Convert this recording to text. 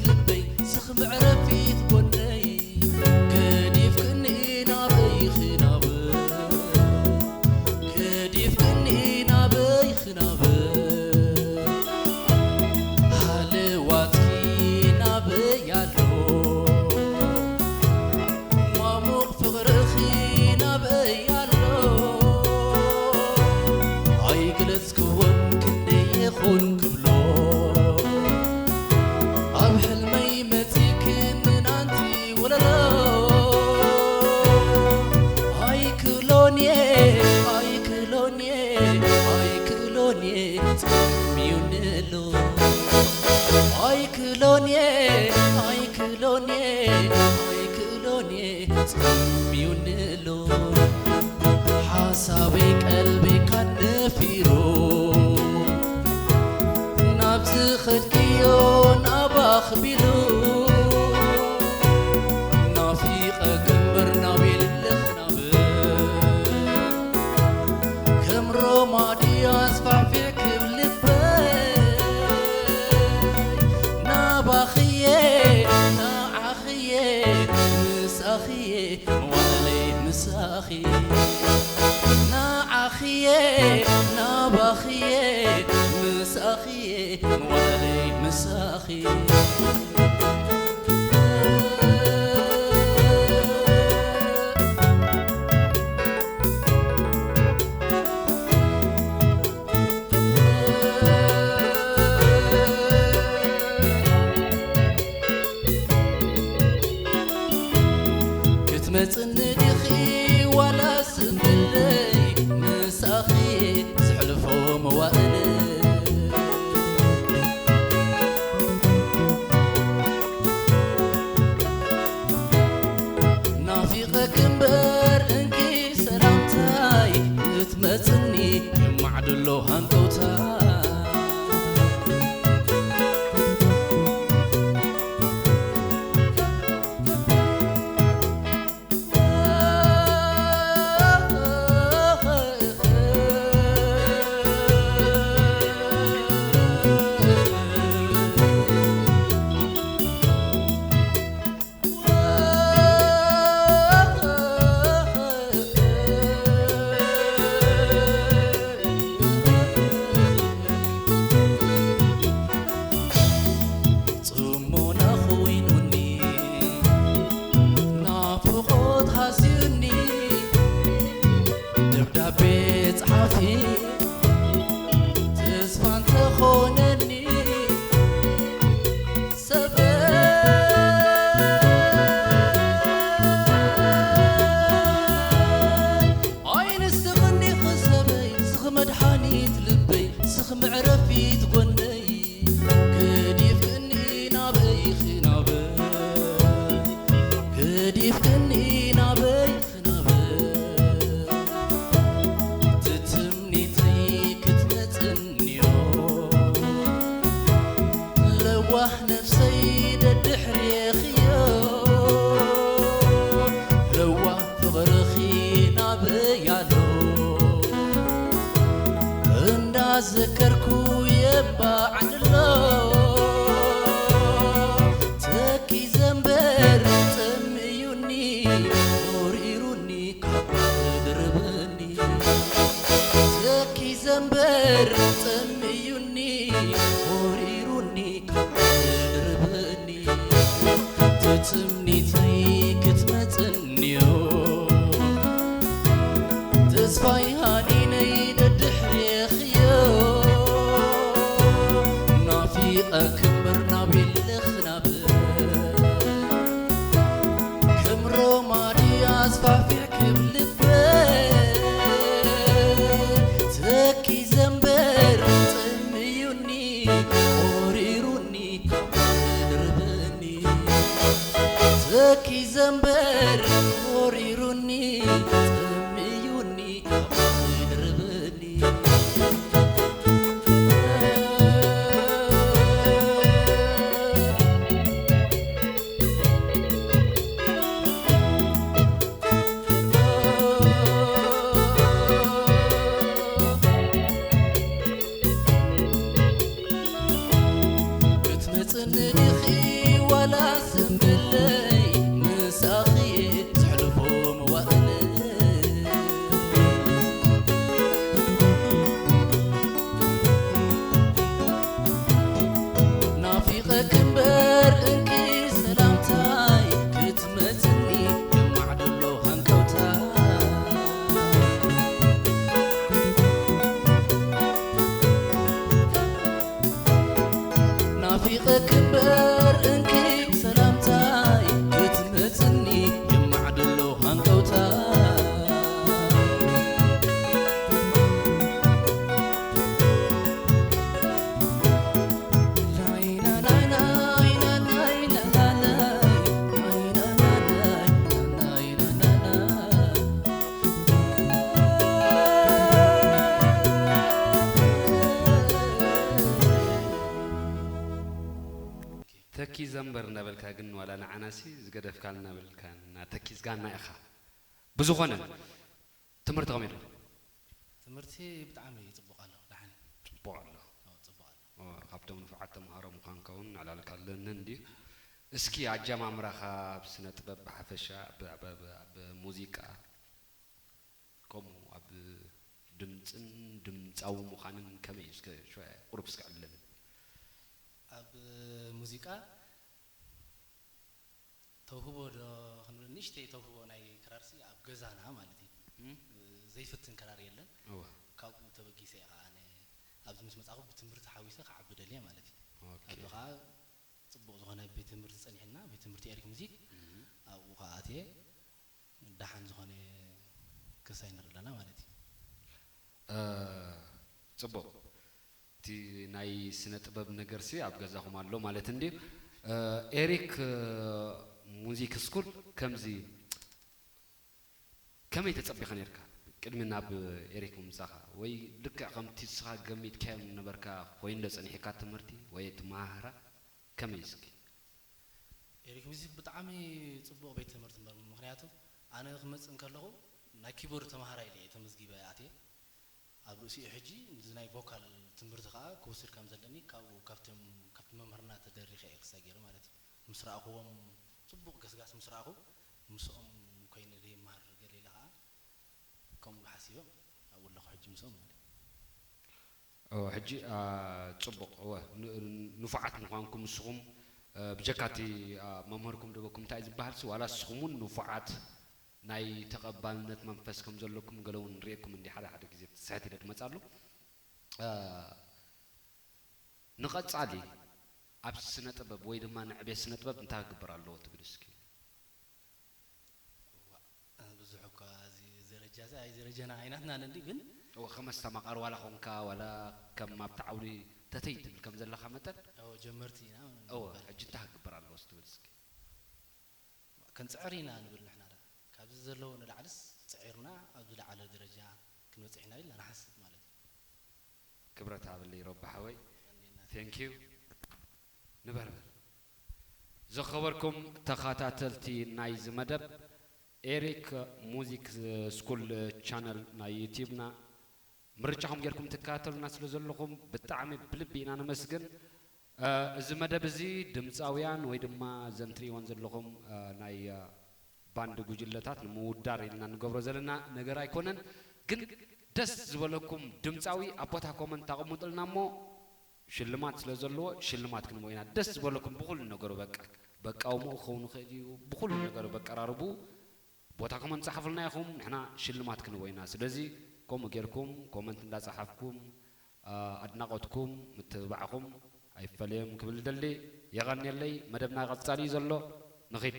ልበይ ስኽ መዕረፊት ጎነይ ገዲፍክኒ ናበይ ክናብር ገዲፍክኒ ናበይ ክናብር ሃለዋትኪ ናበይ ኣሎ ማሙቕ ፍቕርኺ ናበይ ኣሎ ኣይግለጽክዎን ክንደይ ይኹን ክብሎ ኣብ ሕልመይ መጺክንን ኣንቲ ወለሎ ኣይክሎን እየ ኣይክሎን እየ ኣይክሎን እየ ጸሚዩኒ ኣሎ ኣይክሎን እየ ኣይክሎን እየ ኣይክሎን እየ ጸሚዩኒ ኣሎ ሓሳበይ ቀልበይ ካነፊሩ ናብ ዝኸድክዮ ናባኽ ቢሉ ናፊቐ ክምበር ናብ የለኽ ናብር ከም ሮማዲ ኣስፋሕፊሕ ክብል ልበይ ናባኽየ ንዓኽየ ምሳኽየ መዋለይ ምሳኺ ንዓኽየ ናባኽየ ምሳኽየ መዋለይ ምሳኺ ክትመጽኒ ዲኺ ዋላ ስምለይ ምሳኺ ዘሕልፎ መዋእል ናፊቐ ክምበር እንኪ ሰላምታይ ክትመጽኒ የማዕድሎ ሃንቀውታ ጽሞና ኮይኑኒ ናፍቖት ሃስዩኒ ደብዳቤ ጸሓፊ ተስፋ እንተኾነኒ ሰበይ ኣይንስቕኒ ክሰበይ ስኽ መድሓኒት ልበይ ስኽ መዕረፊት ጎነይ ገዲፍክኒ ናበይ ክናበይ ገዲፍክኒ ናበይ ክናበይ ትትምኒተይ ክትመጽንዮ ለዋህ ነፍሰይ ደድሕሬኽዮ ለዋህ ፍቕርኺ ናበይ ኣሎ እንዳዘከርኩ የባዕንሎ ተኪዘ እምበር ጠምዩኒ ወሪሩኒ ካብ ድርብኒ ተኪዘ እምበር ጠምዩኒ ወሪሩኒ ካብ ድርብኒ ትትምኒተይ ክትመጽንዮ ተስፋይ ሃኒነይ ደድሕሬኽዮ ናፊቐ ክምበር ናብ የለኽናብ ከም ሮማዲ ኣስፋሕፊሕ ክብል ልበ ተኪዘ እምበር ጥምዩኒ ቆሪሩኒ ካብ ድርብኒ ተኪዘ እምበር ቆሪሩኒ ጥምዩኒ ካብ ድርብኒ ክትመጽኒ ዲኺ እምበር እናበልካ ግን ዋላ ንዓናሲ ዝገደፍካልና በልካ እናተኪዝካና ኢኻ። ብዝኾነ ትምህርቲ ከመይ ኣሎ? ትምህርቲ ብጣዕሚ ጽቡቕ ኣሎ፣ ደሓን እዩ። ጽቡቕ ኣሎ። ኣዎ፣ ጽቡቕ ኣሎ። ኦ፣ ካብቶም ንፉዓት ተምሃሮ ምዃንካ እውን ዕላልካ ኣለኒ እንድዩ። እስኪ ኣጀማምራኻ ኣብ ስነ ጥበብ ብሓፈሻ፣ ኣብ፣ ኣብ፣ ኣብ፣ ኣብ ሙዚቃ፣ ከምኡ ኣብ ድምጽን ድምጻዊ ምዃንን ከመይ እዩ? እስከ ሸ-፣ ቁሩብ እስከ ዕልለኒ። ኣብ ሙዚቃ ተውህቦ ዶ ክንብል፣ ንእሽተይ ተውህቦ ናይ ክራርሲ ኣብ ገዛና ማለት እዩ። እም? ዘይፍትን ክራር የለን። እወ። ካብኡ ተበጊሰ እየ ኸዓ ኣነ ኣብዚ ምስ መጻኹ ብትምህርቲ ሓዊሰ ክዓቢ ደልየ ማለት እዩ። ኦኬ። ኣብዚ ኸዓ ጽቡቕ ዝኾነ ቤት ትምህርቲ ጸኒሕና፣ ቤት ትምህርቲ ኤሪክ ሙዚክ፣ እም። ኣብኡ ኸዓ ኣትየ ደሓን ዝኾነ ክሳይ ንርኢ ኣለና ማለት እዩ። እ፣ ጽቡቕ። እቲ ናይ ስነ ጥበብ ነገርሲ ኣብ ገዛኹም ኣሎ ማለት እንድዩ። እ፣ ኤሪክ፣ እ፣ ሙዚክ ስኩል ከምዚ ከመይ ተጸቢኻ ነርካ? ቅድሚ ናብ ኤሪክ ምምጻኻ፣ ወይ ልክዕ ከምቲ ንስኻ ገሚትካዮ ነበርካ ኮይኑ ዶ ጸኒሕካ ትምህርቲ ወይ እቲ መሃህራ? ከመይ እስኪ? ኤሪክ ሚዚክ ብጣዕሚ ጽቡቕ ቤት ትምህርቲ እምበር፣ ምኽንያቱ ኣነ ክመጽእ እንከለኹ ናይ ኪቦርድ ተማሃራይ ኢለ እየ ተመዝጊበ ኣትየ። ኣብ ርእሲኡ ሕጂ እዚ ናይ ቮካል ትምህርቲ ከኣ ክውስድ ከም ዘለኒ ካብኡ ካብቶም፣ ካብቲ መምህርና ተደሪኸ እየ ክሳይ ገይረ ማለት እዩ። ምስ ረኣኽዎም፣ ጽቡቕ ገስጋስ ምስ ረኣኹ፣ ምስኦም ኮይነ ዘይመሃር ገለ ኢለ ከኣ ከምኡ ሓሲበ ማለት እዩ። ኣብኡ ኣለኹ ሕጂ ምስኦም ማለት እዩ። ኦ፣ ሕጂ፣ አ፣ ጽቡቕ። እወ፣ ን-፣ ንፉዓት ምዃንኩም ንስኹም፣ አ፣ ብጀካ እቲ፣ አ፣ መምህርኩም ድበኩም እንታይ ዝበሃልሲ፣ ዋላ ንስኹም እውን ንፉዓት ናይ ተቐባልነት መንፈስ ከም ዘለኩም ገለ እውን ንርእየኩም እንዲ ሓደ ሓደ ግዜ ስሕት ኢለ ክመጻሉ። አ፣ ንቐጻሊ ኣብ ስነ ጥበብ ወይ ድማ ንዕቤት ስነ ጥበብ እንታይ ክግበር ኣለዎ ትብል እስኪ? እዋ፣ ብዙሕ እኳ እዚ፣ እዚ ደረጃ እዚ፣ ኣይ፣ እዚ ደረጃና ኣይናትናን እንዲ፣ ግን እወ፣ ከም ኣስተማቓሪ ዋላ ኾንካ፣ ዋላ ከም ኣብቲ ዓውዲ ተተይ ትብል ከም ዘለኻ መጠን፣ እወ፣ ጀመርቲ ኢና እወ፣ ንበሃል። ሕጂ እንታይ ክግበር ኣለዎ ትብል እስኪ? ክንጽዕር ኢና ንብል ንሕና ደኣ። ካብዚ ዘለዎ ንላዕልስ ጽዒርና ኣብ ዝለዓለ ደረጃ ክንበጽሕ ኢና ኢልና ንሓስብ ማለት እዩ። ክብረት ሃበለይ ሮቢ ሓወይ። ቀንየና። Thank you። ንበርበር። ዝኸበርኩም ተኸታተልቲ ናይዚ መደብ፣ ኤሪክ ሙዚክ ስኩል ቻነል ናይ ዩቲዩብና ምርጫኹም ጌርኩም ትከታተሉና ስለ ዘለኹም ብጣዕሚ ብልቢ ኢና ነመስግን። እ፣ እዚ መደብ እዚ ድምፃውያን ወይ ድማ ዘን ትርእይወን ዘለኹም፣ እ፣ ናይ፣ እ፣ ባንድ ጉጅለታት ንምውዳር ኢልና ንገብሮ ዘለና ነገር ኣይኮነን። ግን ደስ ዝበለኩም ድምፃዊ ኣብ ቦታ ኮመንት ኣቐምጡልና እሞ ሽልማት ስለ ዘለዎ ሽልማት ክንቦ ኢና። ደስ ዝበለኩም ብኹሉ ነገሩ በቃ፣ በቃውምኡ ክኸውን ይኽእል እዩ። ብኹሉ ነገሩ በቀራርቡ ቦታ ኮመንት ጸሓፉልና ኢኹም፣ ንሕና ሽልማት ክንቦ ኢና። ስለዚ ከምኡ ጌርኩም ኮመንት እንዳጸሓፍኩም፣ ኣ፣ ኣድናቖትኩም ምትብባዕኹም ኣይፈለዮም ክብል ደሊ። የቐንየለይ። መደብና ቀጻሊ እዩ ዘሎ። ንኺድ።